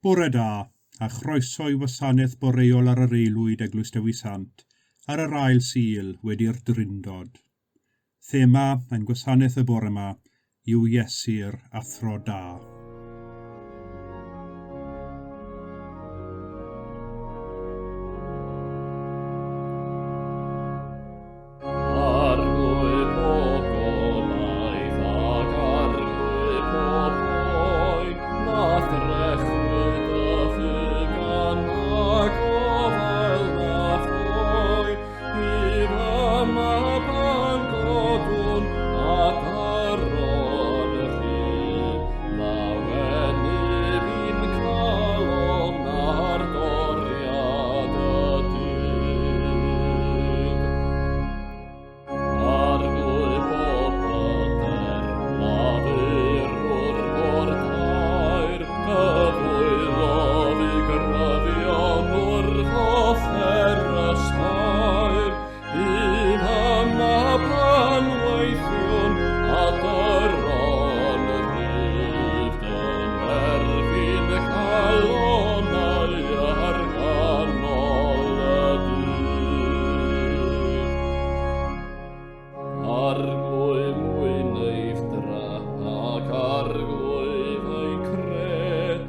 Bore da, a chroeso i wasanaeth boreol ar yr Aelwyd Eglwys Dewi Sant ar yr ail Sul wedi'r Drindod. Thema ein gwasanaeth y bore 'ma yw Iesu'r Athro Da. Arglwydd pob gobaith ac arglwydd pob poen, na threchwyd y fugan na gofael na choen, bydd yma pan godwn a daron rhydd, lawenydd i'n calon ar doriad y dydd. Arglwydd pob pryder, lafurwr mor daer, dy ddwylo fi gryfion wrth offer y saer, bydd yma pan weithiwn a dyron rhydd, dymerfyn calonau ar ganol y dydd. Arglwydd mwyneidd-dra ac arglwydd ein cred,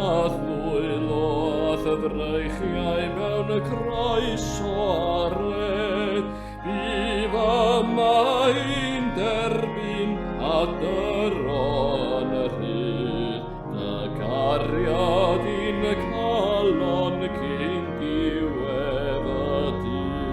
a'th ddwylo a'th freichiau mewn y croeso a red, bydd yma i'n derbyn a dyron rhydd, dy gariad i'n calon cyn diwedd y dydd.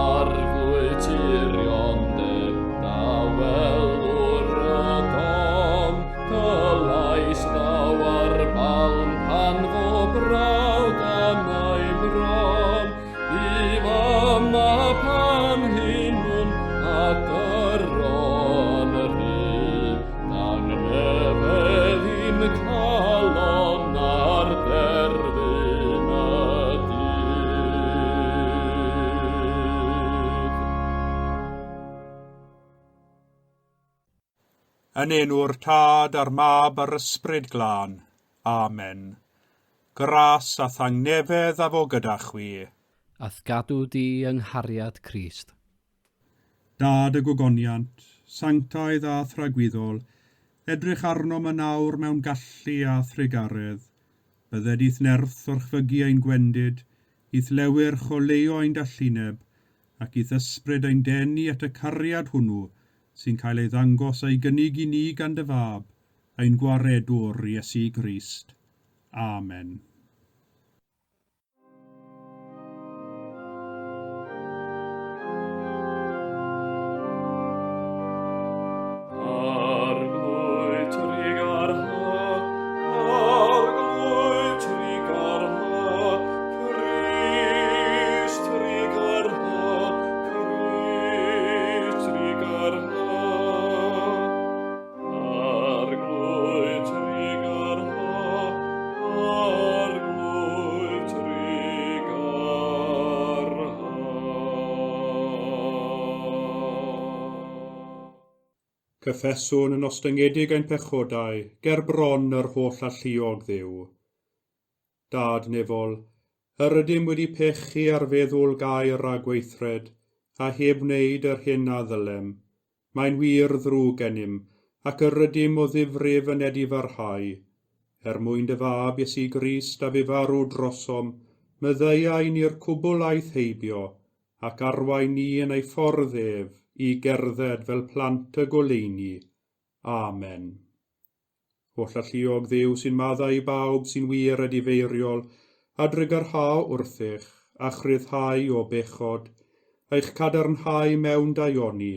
Arglwydd tiriondeb, dawelwr y don, dy lais ddaw ar balm pan fo brawd am ei bron, bydd yma pan hunwn a dyron rhydd, dangnefedd i'n calon ar derfyn y dydd. Yn enw'r Tad a'r Mab a'r Ysbryd Glân. Amen. Gras a thangnefedd a fo gyda chwi. A'th gadw di yng nghariad Crist. Dad y gogoniant, sanctaidd a thragwyddol, edrych arnom yn awr mewn gallu a thrugaredd. Bydded i'th nerth orchfygu ein gwendid, i'th lewyrch oleuo ein dallineb, ac i'th ysbryd ein denu at y cariad hwnnw sy'n cael ei ddangos a'i gynnig i ni gan dy Fab, ein Gwaredwr, Iesu Grist. Amen. Arglwydd trugarha, Arglwydd trugarha, Crist trugarha, Crist trugarha. Arglwydd trugarha, Arglwydd trugarha. Cyffeswn yn ostyngedig ein pechodau ger bron yr holl alluog Dduw. Dad nefol, yr ydym wedi pechu ar feddwl gair a gweithred, a heb wneud yr hyn a ddylem. Mae'n wir ddrwg gennym, ac yr ydym o ddifrif yn edifarhau. Er mwyn dy Fab Iesu Grist a fu farw drosom, myddeuai ni'r cwbl aeth heibio, ac arwain ni yn ei ffordd ef, i gerdded fel plant y goleuni. Amen. Hollalluog Dduw sy'n maddau i bawb sy'n wir edifeiriol, a drugarhau wrthych, a'ch rhyddhau o bechod, eich cadarnhau mewn daioni,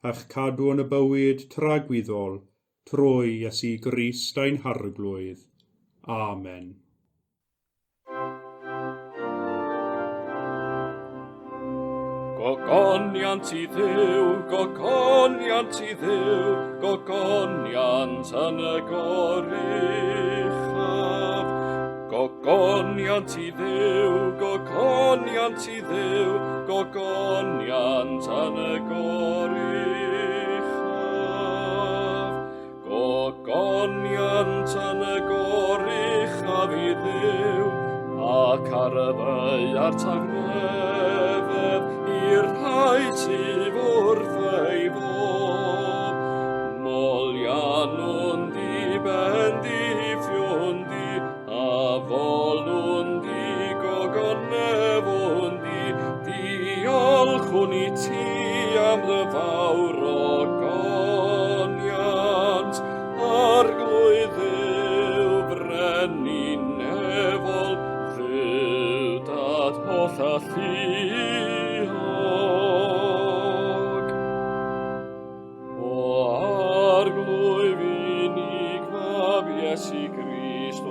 a'ch cadw yn y bywyd tragwyddol, trwy Iesu Grist ein Harglwydd. Amen. Gogoniant i Dduw, gogoniant i Dduw, gogoniant yn y goruchaf. Gogoniant i Dduw, gogoniant i Dduw, gogoniant yn y goruchaf. Gogoniant yn y goruchaf i Dduw, ac ar y ddaear tangnefedd i'r rhai sydd wrth ei fodd. Moliannwn di, bendithiwn di, a folwn di, gogonefwn di, diolchwn i ti am dy fawr ogoniant, Arglwydd Dduw, brenin nefol, Dduw Dad holl alluog. O Arglwydd unig Fab Iesu Grist, o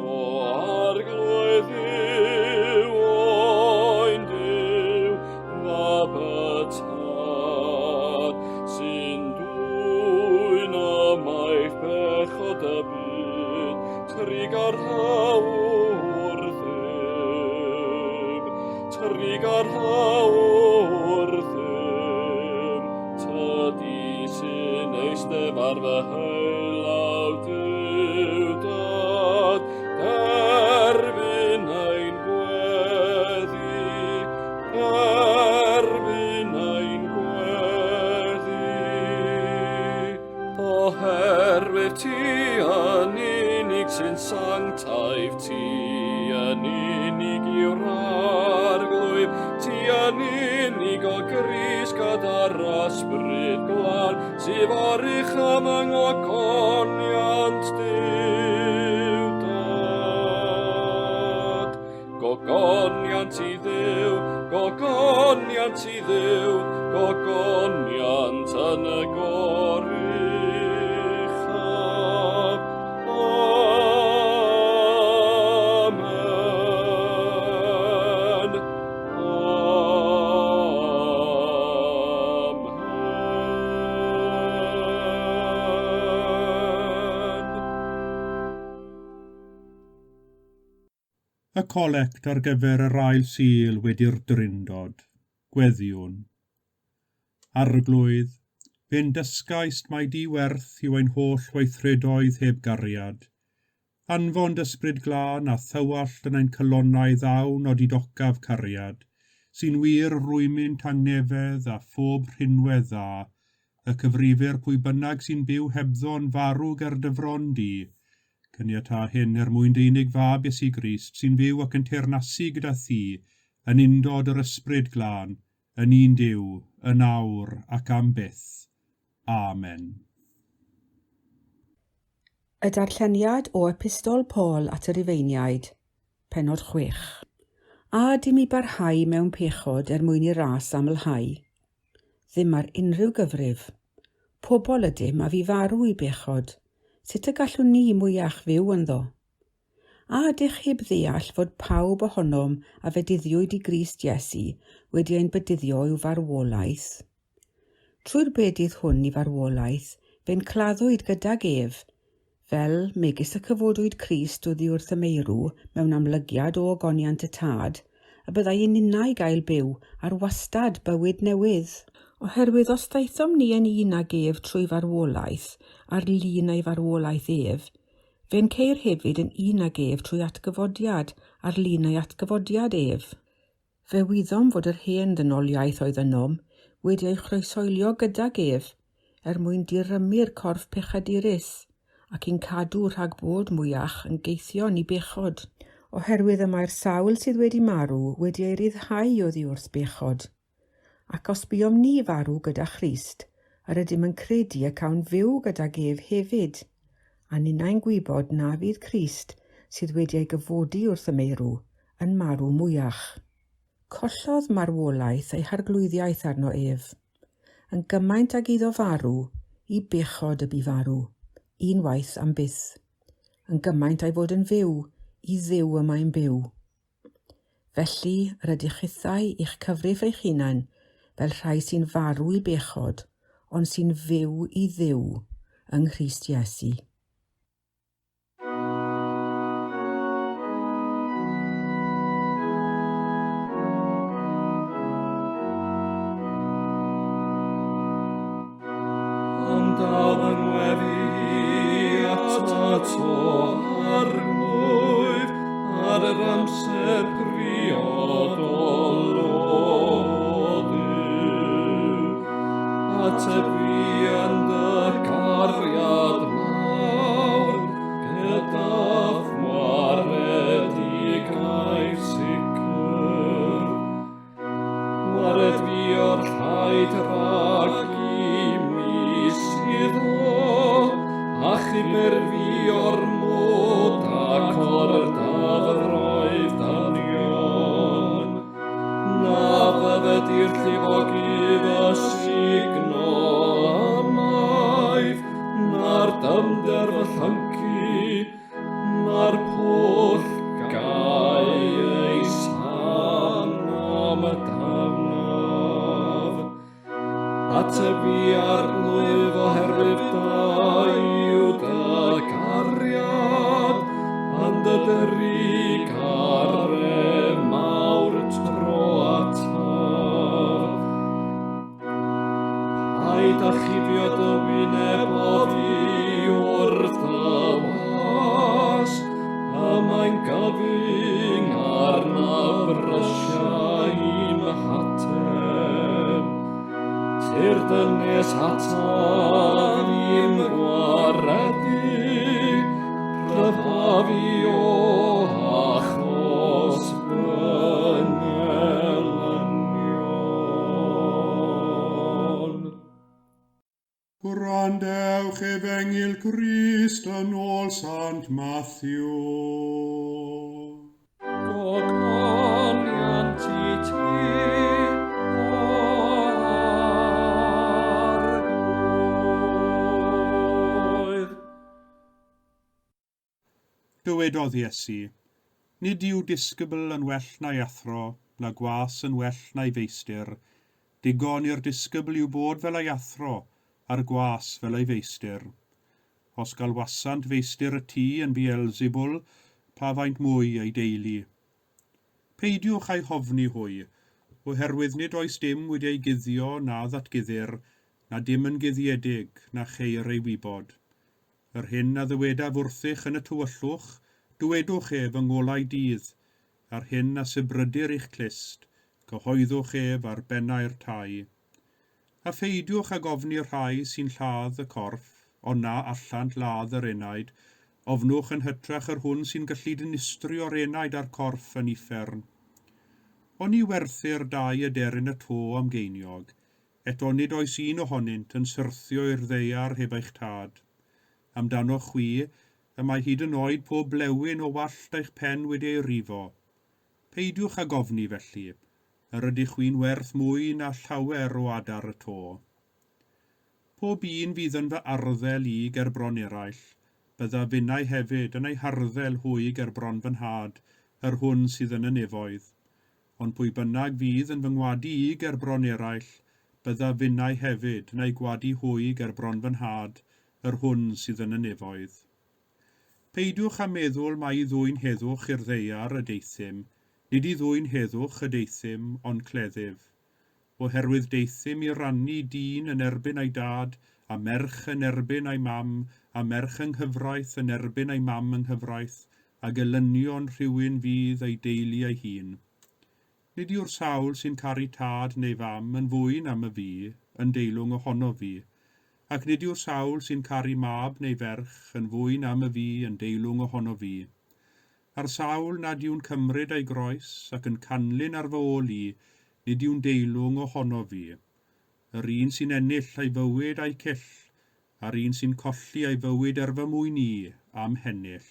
Arglwydd Dduw, Oen Duw, Mab y Tad, sy'n dwyn ymaith bechod y byd, trugarha wrthym, trugarha wrthym, tydi sy'n eistedd ar fy heilaw Duw Dad, derbyn ein gweddi, derbyn ein gweddi. Oherwydd ti yn unig sy'n sanctaidd, ti yn unig yw'r Arglwydd, ti yn unig o Grist gyda'r Ysbryd Glân, sydd oruchaf yng ngogoniant Duw Dad. Gogoniant i Dduw, gogoniant i Dduw, gogoniant yn y goruchaf. Amen. Amen. Y colect ar gyfer yr ail Sul wedi'r Drindod. Gweddïwn. Arglwydd, fe'n dysgaist mai di werth yw ein holl weithredoedd heb gariad. Anfon dy ysbryd glân a thywallt yn ein calonnau ddawn odidocaf cariad, sy'n wir rwymyn tangnefedd a phob rhinwedd dda, y cyfrifir pwy bynnag sy'n byw hebddo'n farw ger dy fron di. Caniatâ hyn er mwyn dy unig fab Iesu Grist, sy'n fyw ac yn teyrnasu gyda thi, yn undod yr Ysbryd Glân, yn un Duw, yn awr ac am byth. Amen. Y darlleniad o Epistol Paul at y Rufeiniaid, pennod 6. A dim i barhau mewn pechod er mwyn i ras amlhau. Ddim ar unrhyw gyfrif. Pobl ydym a fu farw i bechod. Sut y gallwn ni mwyach fyw ynddo? A ydych heb ddeall fod pawb ohonom a fedyddiwyd i Grist Iesu wedi ein bedyddio i'w farwolaeth? Trwy'r bedydd hwn i farwolaeth, fe'n claddwyd gydag ef, fel megis y cyfodwyd Crist oddi wrth y meirw mewn amlygiad o ogoniant y Tad, y byddai i ninnau gael byw ar wastad bywyd newydd. Oherwydd os daethom ni yn un ag ef trwy farwolaeth, ar lun ei farwolaeth ef, fe'n ceir hefyd yn un ag ef trwy atgyfodiad, ar lun ei atgyfodiad ef. Fe wyddom fod yr hen ddynoliaeth oedd ynom wedi ei chroeshoelio gydag ef, er mwyn dirymu'r corff pechadurus, ac i'n cadw rhag bod mwyach yn gaethion i bechod. Oherwydd y mae'r sawl sydd wedi marw wedi ei ryddhau oddi wrth bechod. Ac os buom ni farw gyda Christ, yr ydym yn credu y cawn fyw gydag ef hefyd, a ninnau'n gwybod na fydd Crist, sydd wedi ei gyfodi wrth y meirw, yn marw mwyach. Collodd marwolaeth ei harglwyddiaeth arno ef. Yn gymaint ag iddo farw, i bechod y bu farw, un waith am byth. Yn gymaint a'i fod yn fyw, i Dduw y mae'n byw. Felly, yr ydych chithau i'ch cyfrif eich hunain fel rhai sy'n farw i bechod, ond sy'n fyw i Dduw yng Nghrist Iesu. Ond daw fy ngweddi atat. atat, o Arglwydd, ar yr amser priodol, o Dduw. Ateb fi yn dy gariad mawr, gyda'th waredigaeth sicr. Wared fi o'r llaid rhag i mi suddo, achuber fi o'r mwd ac o'r dyfroedd dynion. Na fydded i'r llifogydd y sugno ymaith, na'r dyfnder fy llyncu, Na'r pwll gau ei san am y dafnaf. Ateb fi Arglwydd oherwydd da yw dy gariad, yn dy drugaredd mawr tro ataf. Paid â chuddio dy wyneb oddi wrth dy was, y mae'n gyfyng arnaf brysiau i'm hateb. Tyrd yn nes ataf i'm gwaredu, Rhyfaf i o achos fy ngelynion. Gwrandewch Efengyl Crist yn ôl Sant Matthew. Gogoniant i ti, o Arglwydd. Dywedodd Iesu, Nid yw disgybl yn well na'i athro, na gwas yn well na'i feistr. Digon i'r disgybl yw bod fel ei athro, a'r gwas fel ei feistr. Os galwasant feistr y tŷ yn Beelzebul, pa faint mwy ei deulu? Peidiwch â'u hofni hwy, oherwydd nid oes dim wedi ei guddio na ddatguddir, na dim yn guddiedig na cheir ei wybod. Yr hyn a ddywedaf wrthych yn y tywyllwch, dywedwch ef yng ngolau dydd, a'r hyn a sibrydir i'ch clust, cyhoeddwch ef ar bennau'r tai. A pheidiwch ag ofni'r rhai sy'n lladd y corff, ond na allant ladd yr enaid, ofnwch yn hytrach yr hwn sy'n gallu dinistrio'r enaid a'r corff yn uffern. Oni werthir dau aderyn y to am geiniog, eto nid oes un ohonynt yn syrthio i'r ddaear heb eich tad. Amdanoch chwi, y mae hyd yn oed pob blewyn o wallt eich pen wedi ei rifo. Peidiwch ag ofni felly, yr ydych chwi'n werth mwy na llawer o adar y to. Pob un fydd yn fy arddel i ger bron eraill, byddaf finnau hefyd yn eu harddel hwy ger bron fy Nhad, yr hwn sydd yn y nefoedd. Ond pwy bynnag fydd yn fy ngwadu i ger bron eraill, byddaf finnau hefyd yn eu gwadu hwy ger bron fy Nhad, yr hwn sydd yn y nefoedd. Peidiwch â meddwl mai i ddwyn heddwch i'r ddaear y deuthum, nid i ddwyn heddwch y deuthum, ond cleddyf. Oherwydd deuthum i rannu dyn yn erbyn ei dad, a merch yn erbyn ei mam, a merch yng nghyfraith yn erbyn ei mam yng nghyfraith, a gelynion rhywun fydd ei deulu ei hun. Nid yw'r sawl sy'n caru tad neu fam yn fwy na myfi, yn deilwng ohonof fi, ac nid yw'r sawl sy'n caru mab neu ferch yn fwy na myfi yn deilwng ohonof fi. A'r sawl nad yw'n cymryd ei groes ac yn canlyn ar fy ôl i, nid yw'n deilwng ohonof fi. Yr un sy'n ennill ei fywyd a'i cyll, a'r un sy'n colli ei fywyd er fy mwyn i, a'm hennill.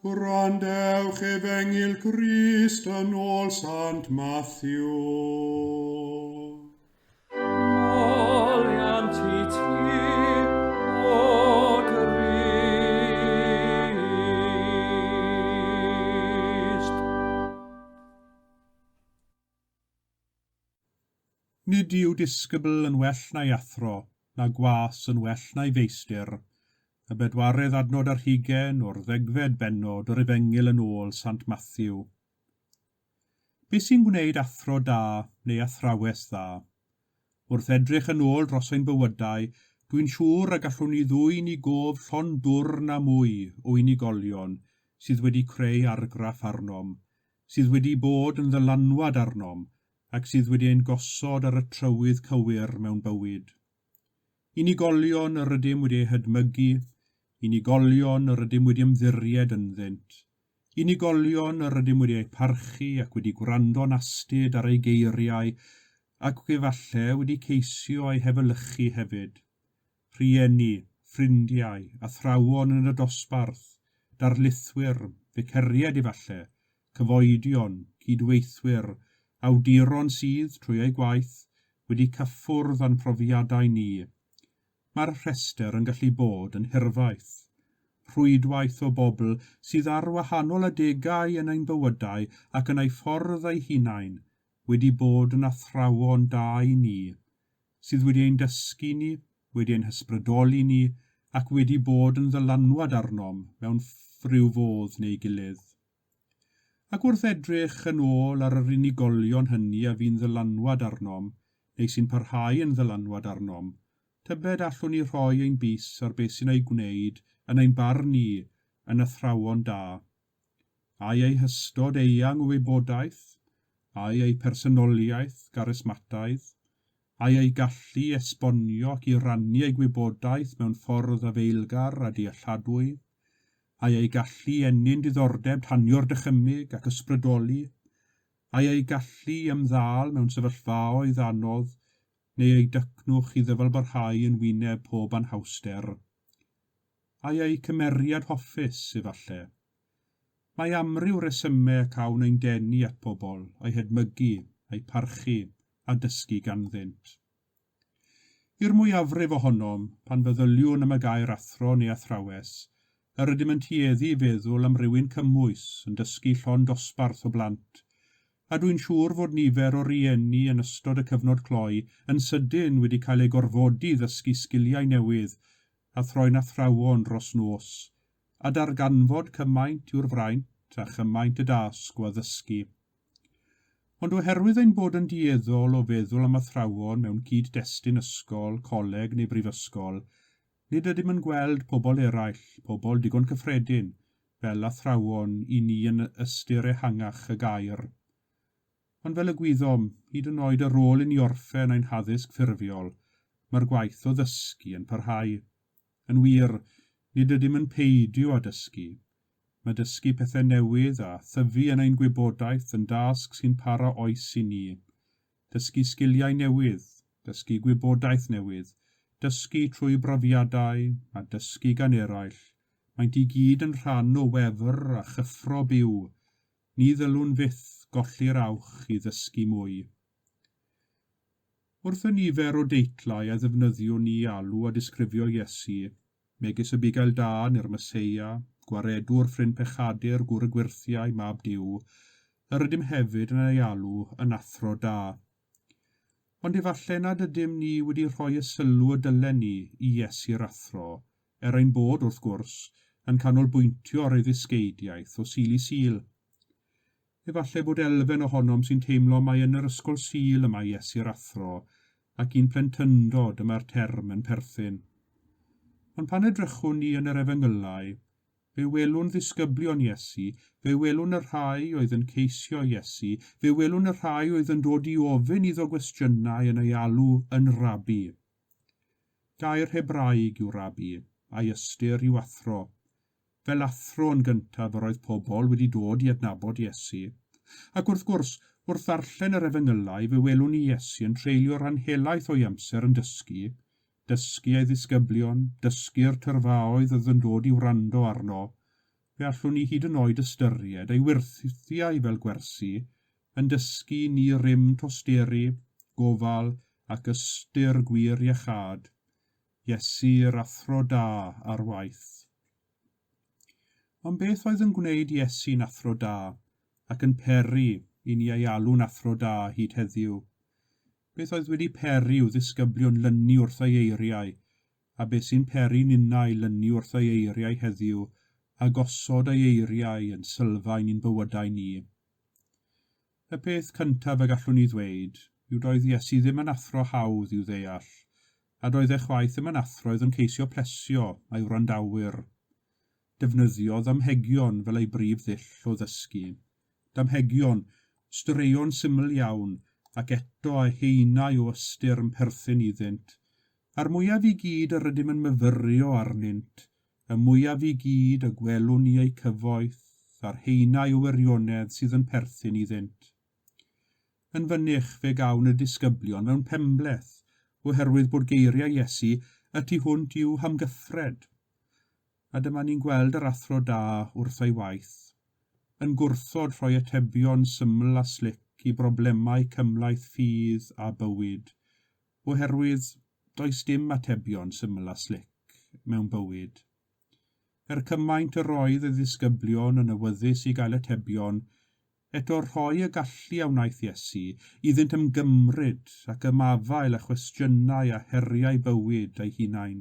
Gwrandewch Efengyl Crist yn ôl Sant Mathew. Moliant i ti, o Grist. Nid yw disgybl yn well na'i athro, na gwas yn well na'i feistr. Y bedwaredd adnod ar hugain o'r ddegfed bennod o'r Efengyl yn ôl Sant Mathew. Be sy'n gwneud athro da neu athrawes dda? Wrth edrych yn ôl dros ein bywydau, Dwi'n siŵr y gallwn ni ddwyn i gof llond dwrn a mwy o unigolion sydd wedi creu argraff arnom, sydd wedi bod yn ddylanwad arnom ac sydd wedi ein gosod ar y trywydd cywir mewn bywyd. Unigolion yr ydym wedi eu hedmygu, unigolion yr ydym wedi ymddiried ynddynt, unigolion yr ydym wedi eu parchu ac wedi gwrando'n astud ar eu geiriau ac efallai wedi ceisio eu hefelychu hefyd. Rhieni, ffrindiau, athrawon yn y dosbarth, darlithwyr, ficeriaid efallai, cyfoedion, cydweithwyr, awduron sydd, trwy eu gwaith, wedi cyffwrdd â'n profiadau ni. Mae'r rhestr yn gallu bod yn hirfaith. Rhwydwaith o bobl sydd ar wahanol adegau yn ein bywydau ac yn eu ffordd eu hunain wedi bod yn athrawon da i ni, sydd wedi ein dysgu ni, wedi ein hysbrydoli ni ac wedi bod yn ddylanwad arnom mewn rhyw fodd neu gilydd. Ac wrth edrych yn ôl ar yr unigolion hynny a fu'n ddylanwad arnom, neu sy'n parhau yn ddylanwad arnom, tybed allwn ni rhoi ein bys ar beth sy'n eu gwneud, yn ein barn ni, yn athrawon da? Ai eu hystod eang o wybodaeth? Ai eu personoliaeth garismataidd? Ai eu gallu i esbonio ac i rannu eu gwybodaeth mewn ffordd afaelgar a dealladwy? Ai eu gallu i ennyn diddordeb tanio'r dychymyg ac ysbrydoli? Ai eu gallu i ymddal mewn sefyllfaoedd anodd, neu eu dycnwch i ddyfalbarhau yn wyneb pob anhawster? Ai eu cymeriad hoffus, efalle? Mae amryw resymau y cawn ein denu at pobl, eu hedmygu, eu parchu, a dysgu ganddynt. I'r mwyafrif ohonom, pan feddyliwn am y gair athro neu athrawes, yr ydym yn tueddu i feddwl am rywun cymwys yn dysgu llond dosbarth o blant, a dw i'n siŵr fod nifer o rieni yn ystod y cyfnod cloi yn sydyn wedi cael eu gorfodi i ddysgu sgiliau newydd a throi'n athrawon dros nos, a darganfod cymaint yw'r fraint a chymaint y dasg o addysgu. Ond oherwydd ein bod yn dueddol o feddwl am athrawon mewn cyd-destun ysgol, coleg neu brifysgol, nid ydym yn gweld pobl eraill, pobl digon cyffredin, fel athrawon i ni yn ystyr ehangach y gair. Ond fel y gwyddom, hyd yn oed ar ôl i ni orffen ein haddysg ffurfiol, mae'r gwaith o ddysgu yn parhau. Yn wir, nid ydym yn peidio â dysgu. Mae dysgu pethau newydd a thyfu yn ein gwybodaeth yn dasg sy'n para oes i ni. Dysgu sgiliau newydd, dysgu gwybodaeth newydd, dysgu trwy brofiadau a dysgu gan eraill, maent i gyd yn rhan o wefr a chyffro byw. Ni ddylwn fyth golli'r awch i ddysgu mwy. Wrth y nifer o deitlau a ddefnyddiwn ni i alw a disgrifio Iesu, megis y Bugail Da neu'r Meseia, Gwaredwr, Ffrind Pechadur, Gŵr y Gwyrthiau, Mab Duw, yr ydym hefyd yn ei alw yn Athro Da. Ond efallai nad ydym ni wedi rhoi y sylw y dylen ni i Iesu'r Athro, er ein bod, wrth gwrs, yn canolbwyntio ar ei ddysgeidiaeth o Sul i Sul. Efallai bod elfen ohonom sy'n teimlo mai yn yr Ysgol Sul y mae Iesu'r Athro, ac i'n plentyndod y mae'r term yn perthyn. Ond pan edrychwn ni yn yr Efengylau, fe welwn ddisgyblion Iesu, fe welwn y rhai oedd yn ceisio Iesu, fe welwn y rhai oedd yn dod i ofyn iddo gwestiynau yn ei alw yn Rabbi. Gair Hebraeg yw Rabbi, a'i ystyr yw athro. Fel athro yn gyntaf yr oedd pobl wedi dod i adnabod Iesu. Ac wrth gwrs, wrth ddarllen yr Efengylau fe welwn ni Iesu yn treulio rhan helaeth o'i amser yn dysgu, dysgu ei ddisgyblion, dysgu'r tyrfaoedd oedd yn dod i wrando arno. Fe allwn ni hyd yn oed ystyried ei wyrthiau fel gwersi, yn dysgu ni rym tosturi, gofal ac ystyr gwir iachâd. Iesu yr athro da ar waith. Ond beth oedd yn gwneud Iesu'n athro da ac yn peri i ni ei alw'n athro da hyd heddiw? Beth oedd wedi peri i'w ddisgyblion lynu wrth ei eiriau, a beth sy'n peri ninnau lynu wrth ei eiriau heddiw a gosod ei eiriau yn sylfaen i'n bywydau ni? Y peth cyntaf y gallwn ni ddweud yw doedd Iesu ddim yn athro hawdd i'w ddeall. A doedd e chwaith ddim yn athro oedd yn ceisio plesio a'i wrandawyr. Defnyddiodd ddamhegion fel ei brif ddull o ddysgu. Damhegion, straeon syml iawn, ac eto â haenau o ystyr yn perthyn iddynt. A'r mwyaf i gyd yr ydym yn myfyrio arnynt, y mwyaf i gyd y gwelwn ni eu cyfoeth a'r haenau o wirionedd sydd yn perthyn iddynt. Yn fynych fe gawn y disgyblion mewn penbleth oherwydd bod geiriau Iesu y tu hwnt i'w hamgyffred. A dyma ni'n gweld yr athro da wrth ei waith, yn gwrthod rhoi atebion syml a slic i broblemau cymhleth ffydd a bywyd, oherwydd does dim atebion syml a slic mewn bywyd. Er cymaint yr oedd y ddisgyblion yn awyddus i gael atebion, Eto rhoi y gallu a wnaeth Iesu iddynt ymgymryd ac ymafael â chwestiynau a heriau bywyd eu hunain.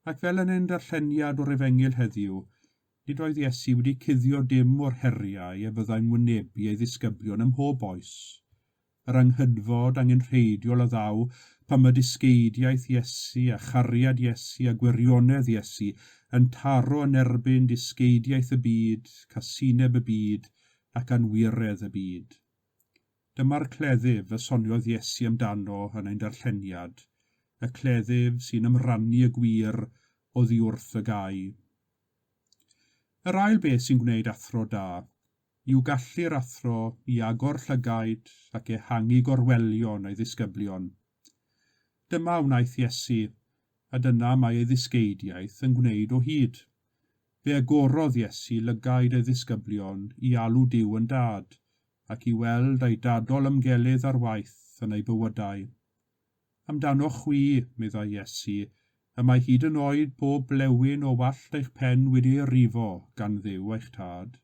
Ac fel yn ein darlleniad o'r Efengyl heddiw, nid oedd Iesu wedi cuddio dim o'r heriau a fyddai'n wynebu ei ddisgyblion ym mhob oes. Yr anghydfod angenrheidiol a ddaw pan mae dysgeidiaeth Iesu a chariad Iesu a gwirionedd Iesu yn taro yn erbyn dysgeidiaeth y byd, casineb y byd ac anwiredd y byd. Dyma'r cleddyf y soniodd Iesu amdano yn ein darlleniad, y cleddyf sy'n ymrannu y gwir oddi wrth y gau. Yr ail beth sy'n gwneud athro da yw gallu'r athro i agor llygaid ac ehangu gorwelion ei ddisgyblion. Dyma wnaeth Iesu, a dyna mae ei ddysgeidiaeth yn gwneud o hyd. Fe agorodd Iesu lygaid ei ddisgyblion i alw Duw yn Dad, ac i weld ei dadol ymgelydd ar waith yn eu bywydau. Amdanoch chwi, meddai Iesu, y mae hyd yn oed pob blewyn o wallt eich pen wedi ei rifo gan Dduw eich Tad.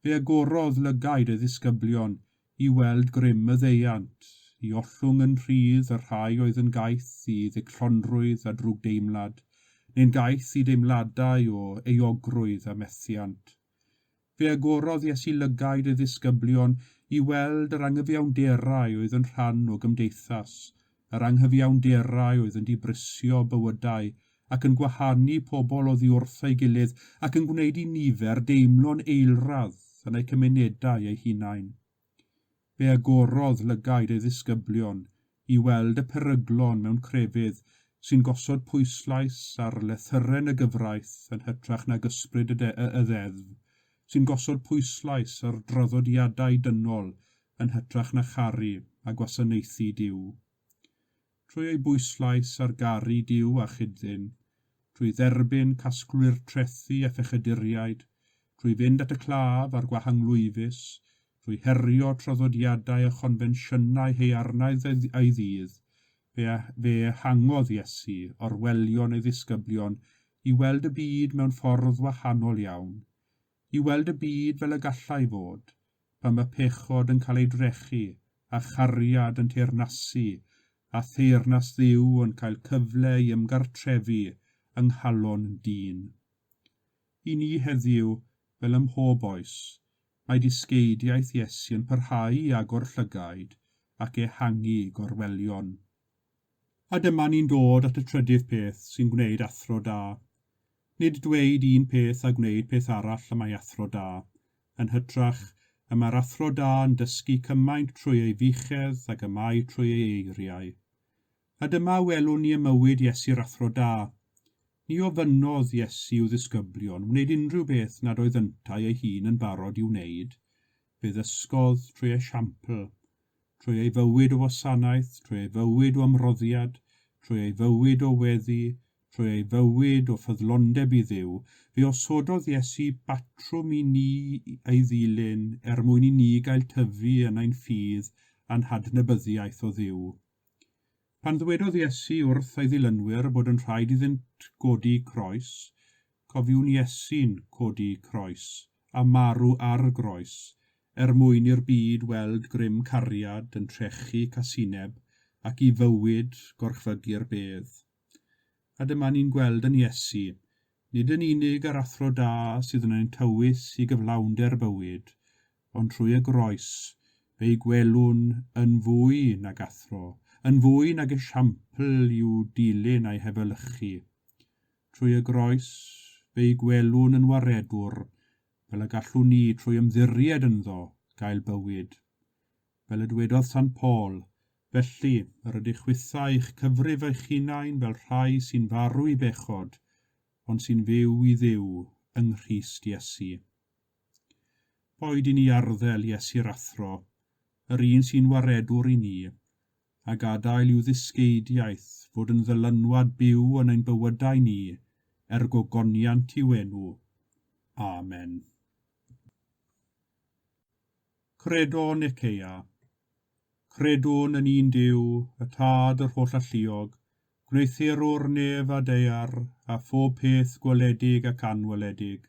Fe agorodd lygaid ei ddisgyblion i weld grym y ddeiant, i ollwng yn rhydd y rhai oedd yn gaeth i ddigllonrwydd a drwgdeimlad, neu'n gaeth i deimladau o euogrwydd a methiant. Fe agorodd Iesu lygaid ei ddisgyblion i weld yr anghyfiawnderau oedd yn rhan o gymdeithas, yr anghyfiawnderau oedd yn dibrisio bywydau ac yn gwahanu pobl oddi wrth ei gilydd ac yn gwneud i nifer deimlo'n eilradd yn eu cymunedau eu hunain. Fe agorodd lygaid ei ddisgyblion i weld y peryglon mewn crefydd sy'n gosod pwyslais ar lythyren y gyfraith yn hytrach nag ysbryd y, de y, y ddeddf, sy'n gosod pwyslais ar draddodiadau dynol yn hytrach na charu a gwasanaethu Duw. Trwy ei bwyslais ar garu Duw a chyd-ddyn, trwy dderbyn casglwyr trethi a phechaduriaid, trwy fynd at y claf a'r gwahanglwyfus, trwy herio traddodiadau a chonfensiynau haearnaidd ei ddydd, fe, fe ehangodd Iesu orwelion ei ddisgyblion i weld y byd mewn ffordd wahanol iawn, i weld y byd fel y gallai fod, pan mae pechod yn cael ei drechu, a chariad yn teyrnasu, a theyrnas Dduw yn cael cyfle i ymgartrefu yng nghalon dyn. I ni heddiw, fel ym mhob oes, mae dysgeidiaeth Iesu yn parhau i agor llygaid ac ehangu gorwelion. A dyma ni'n dod at y trydydd peth sy'n gwneud athro da. Nid dweud un peth a gwneud peth arall y mae athro da. Yn hytrach, y mae'r athro da yn dysgu cymaint trwy ei fuchedd ag y mae trwy ei eiriau. A dyma welwn ni ym mywyd Iesu'r athro da. Ni ofynnodd Iesu i'w ddisgyblion wneud unrhyw beth nad oedd yntau ei hun yn barod i'w wneud. Fe ddysgodd trwy esiampl. Trwy ei fywyd o wasanaeth, trwy ei fywyd o ymroddiad, trwy ei fywyd o weddi, trwy ei fywyd o ffyddlondeb i Dduw, fe osododd Iesu batrwm i ni ei ddilyn er mwyn i ni gael tyfu yn ein ffydd a'n hadnabyddiaeth o Dduw. Pan ddywedodd Iesu wrth ei ddilynwyr bod yn rhaid iddynt godi croes, cofiwn Iesu'n codi croes a marw ar groes, er mwyn i'r byd weld grym cariad yn trechu casineb ac i fywyd gorchfygu'r bedd. A dyma ni'n gweld yn Iesu, nid yn unig yr athro da sydd yn ein tywys i gyflawnder bywyd, ond trwy y groes, fe'i gwelwn yn fwy nag athro, yn fwy nag esiampl i'w dilyn a'i hefelychu. Trwy y groes, fe'i gwelwn yn waredwr, fel y gallwn ni, trwy ymddiried ynddo, gael bywyd. Fel y dywedodd Sant Paul, Felly, yr ydych chwithau eich cyfrif eich hunain fel rhai sy'n farw i bechod, ond sy'n fyw i Dduw yng Nghrist Iesu. Boed i ni arddel Iesu'r Athro, yr un sy'n waredwr i ni, a gadael i'w ddysgeidiaeth fod yn ddylanwad byw yn ein bywydau ni er gogoniant i'w enw. Amen. Credo Nicaea. Credwn yn un Duw, y Tad yr Hollalluog, gwneuthurwr nef a daear, a phob peth gweledig ac anweledig.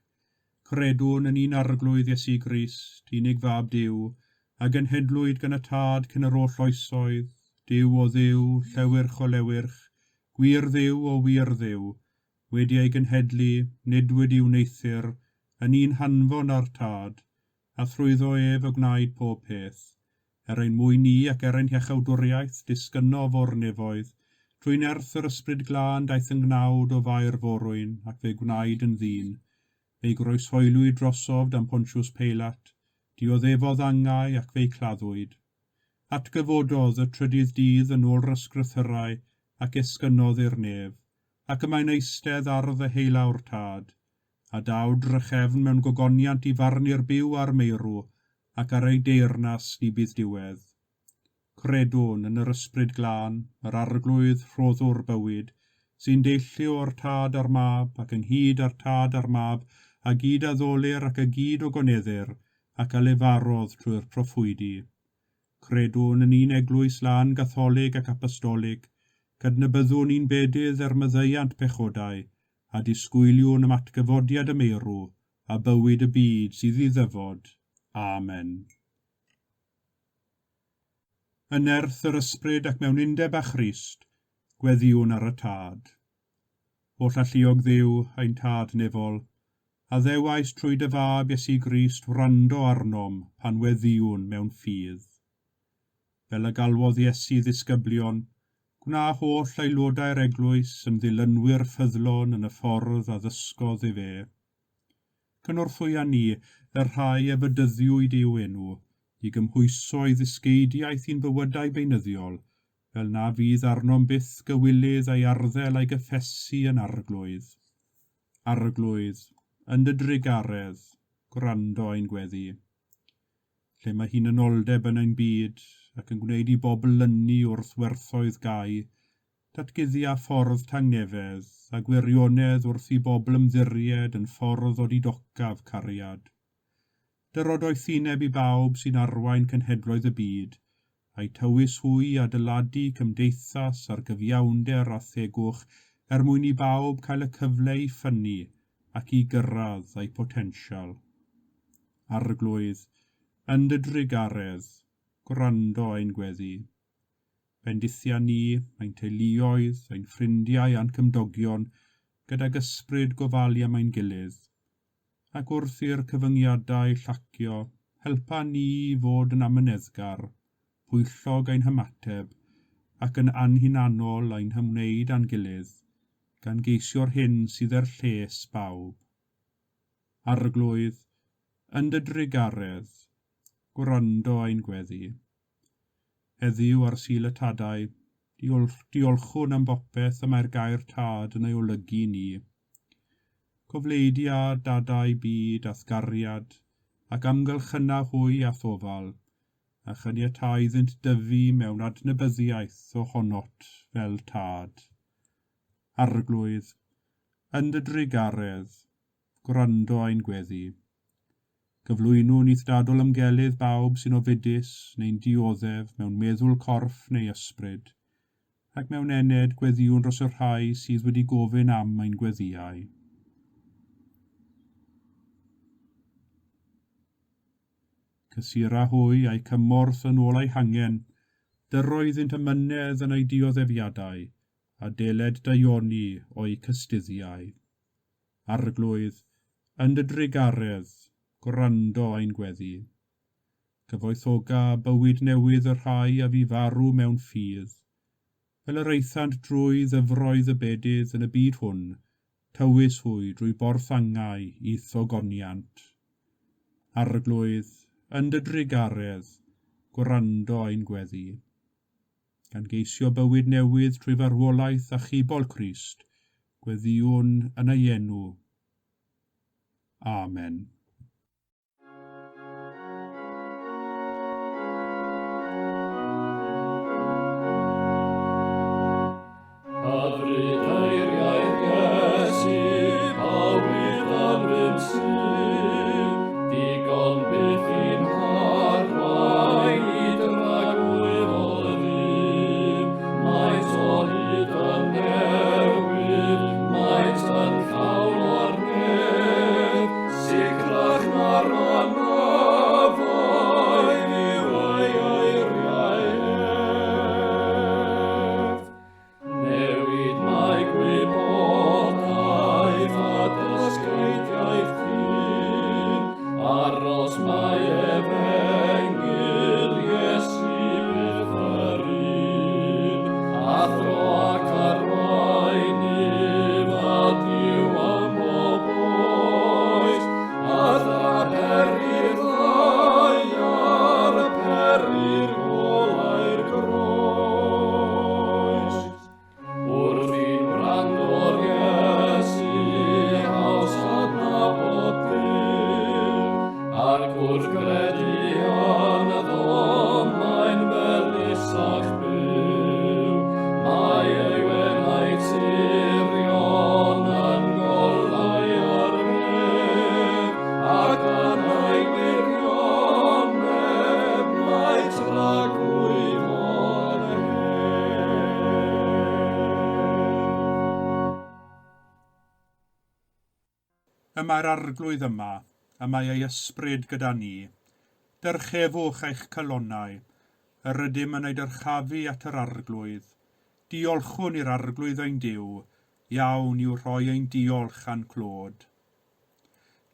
Credwn yn un Arglwydd Iesu Grist, unig Fab Duw, a genhedlwyd gan y Tad cyn yr oll oesoedd, Duw o Dduw, llewyrch o lewyrch, gwir Dduw o wir Dduw, wedi ei genhedlu, nid wedi'i wneuthur, yn un hanfon â'r Tad, a thrwyddo ef y gwnaed pob peth. Er ein mwyn ni ac er ein hiachawdwriaeth, disgynnof o'r nefoedd. Trwy nerth yr Ysbryd Glân daeth yn gnawd o Fair Forwyn, ac fe gwnaed yn ddyn. Fe'i groeshoeliwyd drosof dan Pontius Peilat, dioddefodd angau ac fe'i claddwyd. Atgyfododd y trydydd dydd yn ôl yr Ysgrythyrau ac esgynnodd i'r nef, ac y mae'n eistedd ar ddeheulaw'r Tad. A daw drachefn mewn gogoniant i farnu'r byw a'r meirw, ac ar ei deyrnas ni bydd diwedd. Credwn yn yr Ysbryd Glân, yr Arglwydd, Rhoddwr bywyd, sy'n deillio o'r Tad a'r Mab, ac ynghyd â'r Tad a'r Mab, a gyd addolir ac a gyd ogoneddir, ac a lefarodd trwy'r proffwydi. Credwn yn un Eglwys lân Gatholig ac Apostolig, cydnabyddwn un bedydd er maddeuant pechodau, a disgwyliwn am atgyfodiad y meirw, a bywyd y byd sydd i ddyfod. Amen. Yn nerth yr Ysbryd ac mewn undeb â Christ, gweddïwn ar y Tad. Holl alluog Dduw, ein Tad nefol, a ddewais trwy dy Fab Iesu Grist wrando arnom pan weddïwn mewn ffydd. Fel y galwodd Iesu ddisgyblion, gwna holl aelodau'r eglwys yn ddilynwyr ffyddlon yn y ffordd a ddysgodd ef e. Cynorthwya ni, y rhai a fedyddiwyd i'w enw, i gymhwyso ei ddysgeidiaeth i'n bywydau beunyddiol, fel na fydd arnom byth gywilydd a'i arddel a'i gyffesu yn Arglwydd. Arglwydd, yn dy drugaredd, gwrando ein gweddi. Lle mae hunanoldeb yn ein byd ac yn gwneud i bobl lynu wrth werthoedd gau, datguddia ffordd tangnefedd a gwirionedd wrth i bobl ymddiried yn ffordd odidocaf cariad. Dyro doethineb i bawb sy'n arwain cenhedloedd y byd, a'u tywys hwy i adeiladu cymdeithas ar gyfiawnder a thegwch er mwyn i bawb cael y cyfle i ffynnu ac i gyrraedd eu potensial. Arglwydd, yn dy drugaredd, gwrando ein gweddi. Bendithia ni, ein teuluoedd, ein ffrindiau a'n cymdogion, gydag ysbryd gofalu am ein gilydd. Ac wrth i'r cyfyngiadau llacio, helpa ni i fod yn amyneddgar, pwyllog ein hymateb, ac yn anhunanol ein hymwneud â'n gilydd, gan geisio'r hyn sydd er lles bawb. Arglwydd, yn dy drugaredd, gwrando ein gweddi. Heddiw ar Sul y Tadau, diolchwn am bopeth y mae'r gair Tad yn ei olygu i ni. Cofleidia dadau byd a'th gariad, ac amgylchyna hwy a'th ofal, a chaniatâ iddynt dyfu mewn adnabyddiaeth ohonot fel Tad. Arglwydd, yn dy drugaredd, gwrando ein gweddi. Cyflwynwn i'th dadl ymgelydd bawb sy'n ofidus neu'n dioddef mewn meddwl corff neu ysbryd, ac mewn ened gweddïwn dros y rhai sydd wedi gofyn am ein gweddïau. Cysura hwy a'u cymorth yn ôl eu hangen, dyro iddynt amynedd yn eu dioddefiadau, a deled daioni o'u cystuddiau. Arglwydd, yn dy drugaredd, gwrando ein gweddi. Cyfoethoga bywyd newydd y rhai a fu farw mewn ffydd. Fel yr aethant drwy ddyfroedd y bedydd yn y byd hwn, tywys hwy drwy borth angau i'th ogoniant. Arglwydd, yn dy drugaredd, gwrando ein gweddi. Gan geisio bywyd newydd trwy farwolaeth a chibol Crist, gweddïwn yn ei enw. Amen. Hyfryd eiriau'r Iesu, bywyd yn fy sydd, digon byth i'n harwain i dragwyddol ddydd. Maent o hyd yn newydd, maent yn llawn o'r nef, sicrach na'r anafael yw ei eiriau ef. Newid mae gwybodaeth a dysgeidiaeth dyn, aros mae efengyl Iesu byth yr un, athro ac arweinydd a Duw am bob oes, a dda pery'r ddaear, pery'r golau'r groes. Wrth i'n wrando'r Iesu, haws adnabod Duw, ac wrth gredu ynddo, mae'n felusach byw. Mae ei wenau tirion yn golau ar nef, ac yn ei wirionedd mae tragwyddol hedd. Y mae'r Arglwydd yma, a mae ei ysbryd gyda ni. Dyrchefwch eich calonnau. Yr ydym yn ei dyrchafu at yr Arglwydd. Diolchwn i'r Arglwydd ein Duw, iawn yw rhoi ein diolch a'n clod.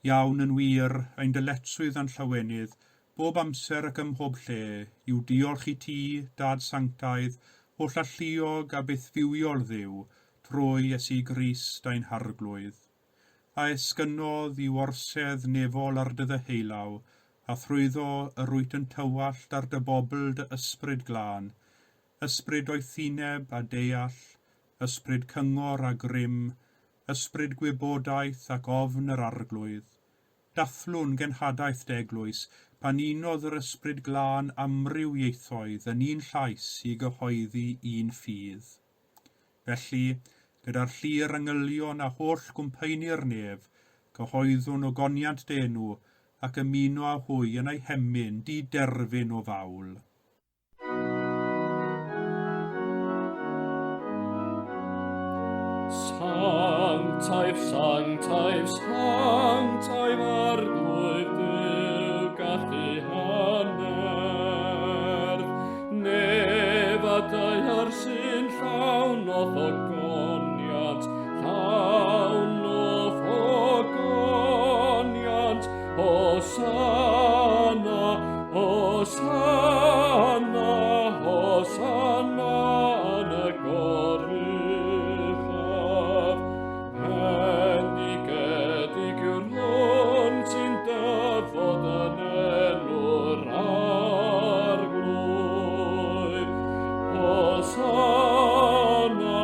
Iawn yn wir, ein dyletswydd a'n llawenydd, bob amser ac ym mhob lle, yw diolch i ti, Dad sanctaidd, holl alluog a bythfywiol Dduw, trwy Iesu Grist ein Harglwydd. A esgynnodd i'w orsedd nefol ar dy ddeheulaw, a thrwyddo yr wyt yn tywallt ar dy bobl dy ysbryd glân, ysbryd doethineb a deall, ysbryd cyngor a grym, ysbryd gwybodaeth ac ofn yr Arglwydd. Dathlwn genhadaeth dy eglwys, pan unodd yr ysbryd glân amryw ieithoedd yn un llais i gyhoeddi un ffydd. Felly, gyda'r llu'r angylion a holl gwmpaenu'r nef, cyhoeddwn ogoniant dy enw ac ymuno â hwy yn eu hemyn diderfyn o fawl. Sanctaidd, sanctaidd, sanctaidd Arglwydd Duw, gallu hannerth. Nef a daear sy'n llawn o'th ogoniant, llawn o'th ogoniant. Hosanna, Hosanna, Hosanna yn y goruchaf. Bendigedig yw'r hwn sy'n dyfod yn enw'r Arglwydd. Hosanna,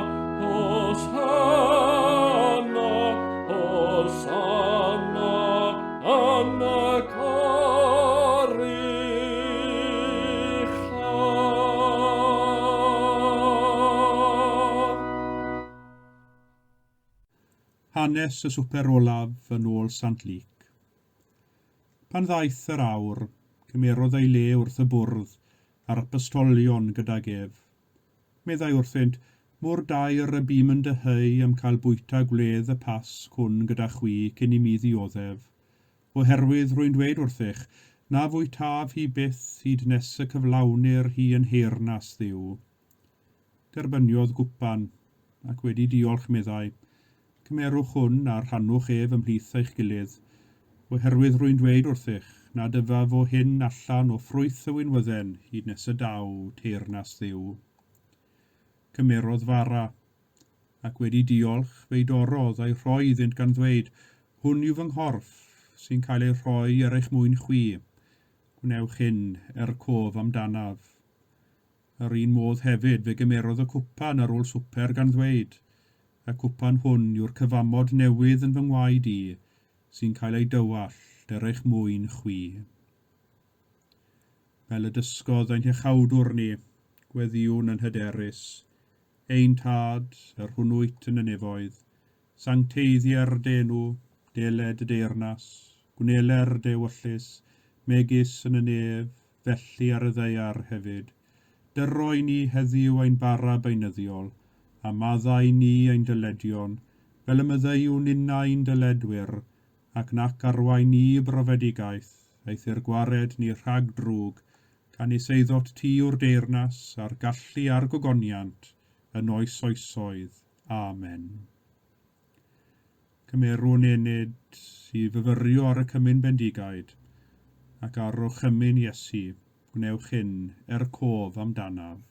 Hosanna, Hosanna yn y goruchaf. Hanes y swper olaf yn ôl Sant Luc. Pan ddaeth yr awr, cymerodd ei le wrth y bwrdd a'r apostolion gydag ef. Meddai wrthynt, Mor daer y bûm yn dyheu am cael bwyta gwledd y Pasg hwn gyda chwi cyn i mi ddioddef. Oherwydd rwy'n dweud wrthych, na fwytaf hi byth hyd nes y cyflawnir hi yn nheyrnas Dduw. Derbyniodd gwpan, ac wedi diolch meddai, Cymerwch hwn a rhannwch ef ymhlith eich gilydd, oherwydd rwy'n dweud wrthych, nad yfaf o hyn allan o ffrwyth y winwydden hyd nes y daw teyrnas Dduw. Cymerodd fara, ac wedi diolch, fe'i dorrodd a'i rhoi iddynt gan ddweud, Hwn yw fy nghorff, sy'n cael ei rhoi er eich mwyn chwi. Gwnewch hyn er cof amdanaf. Yr un modd hefyd, fe gymerodd y cwpan ar ôl swper gan ddweud, Y cwpan hwn yw'r cyfamod newydd yn fy ngwaed i, sy'n cael ei dywallt er eich mwyn chwi. Fel y dysgodd ein Hiachawdwr ni, gweddïwn yn hyderus, Ein Tad, yr hwn wyt yn y nefoedd, sancteiddier dy enw, deled dy deyrnas, gwneler dy ewyllys, megis yn y nef, felly ar y ddaear hefyd. Dyro i ni heddiw ein bara beunyddiol, a maddau ni ein dyledion, fel y maddeuwn ninnau i'n dyledwyr, ac nac arwain ni i brofedigaeth, eithr gwared ni rhag drwg, canys eiddot ti yw'r deyrnas, a'r gallu a'r gogoniant, yn oes oesoedd. Amen. Cymerwn ennyd i fyfyrio ar y cymun bendigaid, ac ar orchymyn Iesu, gwnewch hyn er cof amdanaf.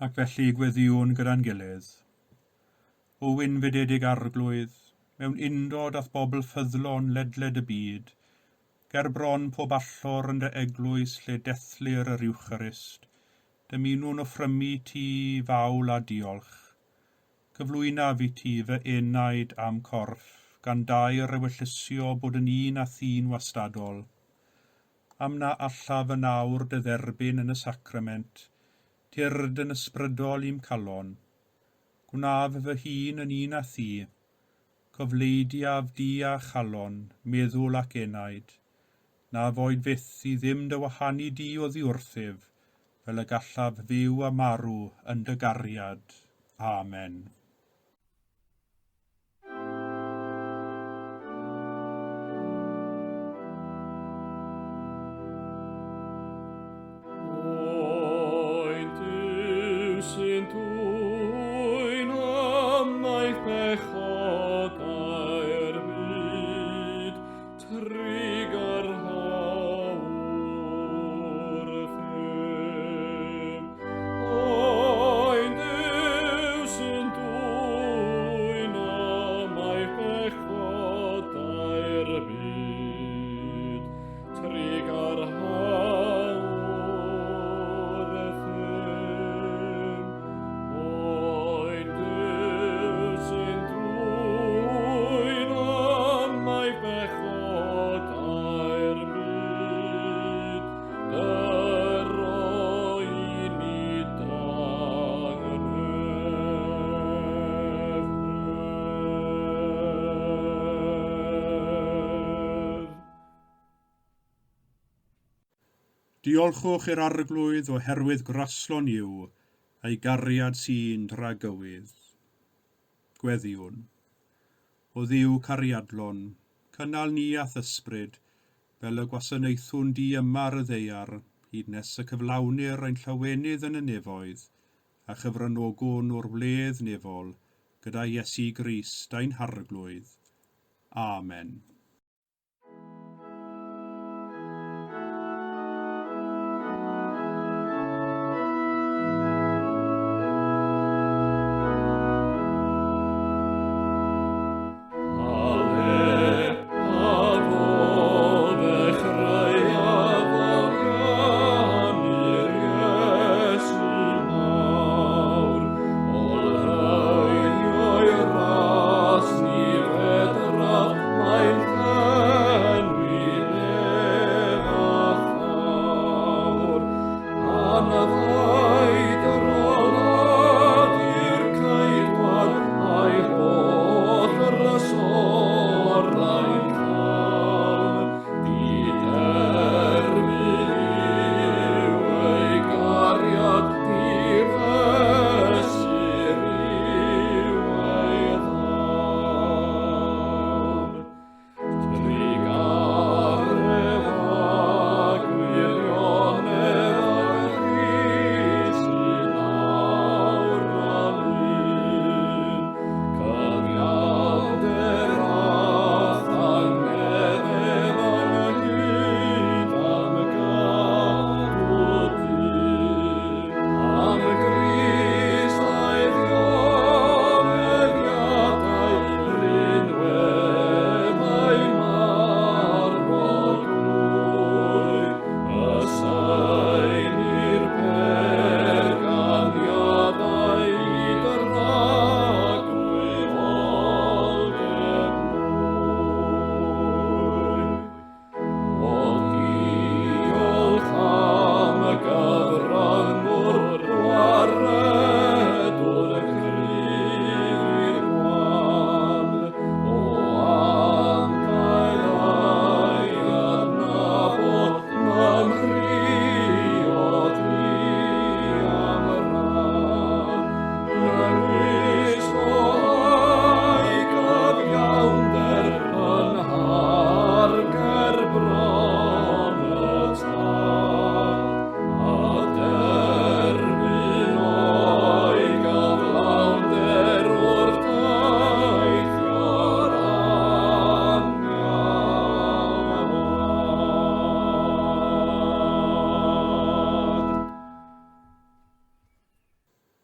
Ac felly gweddïwn gyda'n gilydd. O wynfydedig Arglwydd, mewn undod â'th bobl ffyddlon ledled y byd, ger bron pob allor yn dy eglwys lle dethlir yr Eucharist, dymunwn offrymu ti fawl a diolch. Cyflwynaf i ti fy enaid a'm corff, gan daer ewyllysio bod yn un â thi'n wastadol. Am na allaf yn awr dy dderbyn yn y sacrament, tyrd yn ysbrydol i'm calon. Gwnaf fy hun yn un â thi, cofleidiaf di a chalon, meddwl ac enaid. Na foed fyth i ddim dy wahanu di oddi wrthyf, fel y gallaf fyw a marw yn dy gariad. Amen. Oen Duw sy'n dwyn ymaith pechodau'r byd, trugarha wrthym. Oen Duw sy'n dwyn ymaith pechodau'r byd, trugarha wrthym. Oen Duw sy'n dwyn ymaith pechodau'r byd, dyro i ni dangnefedd. Diolchwch i'r Arglwydd oherwydd graslon yw, a'i gariad sy'n dragywydd. Gweddïwn. O Dduw cariadlon, cynnal ni a'th ysbryd, fel y gwasanaethwn di yma ar y ddaear, hyd nes y cyflawnir ein llawenydd yn y nefoedd, a chyfranogwn o'r wledd nefol, gyda Iesu Grist ein Harglwydd. Amen.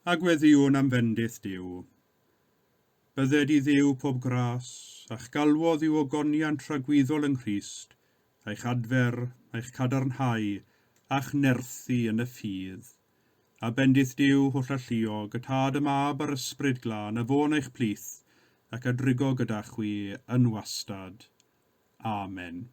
A gweddïwn am fendith Duw. Bydded i Dduw pob gras, a'ch galwodd i'w ogoniant tragwyddol yng Nghrist, a'ch adfer, a'ch cadarnhau, a'ch nerthu yn y ffydd. A bendith Duw hollalluog, y Tad, y Mab a'r Ysbryd Glân, a fo'n eich plith, ac a drigo gyda chwi yn wastad. Amen.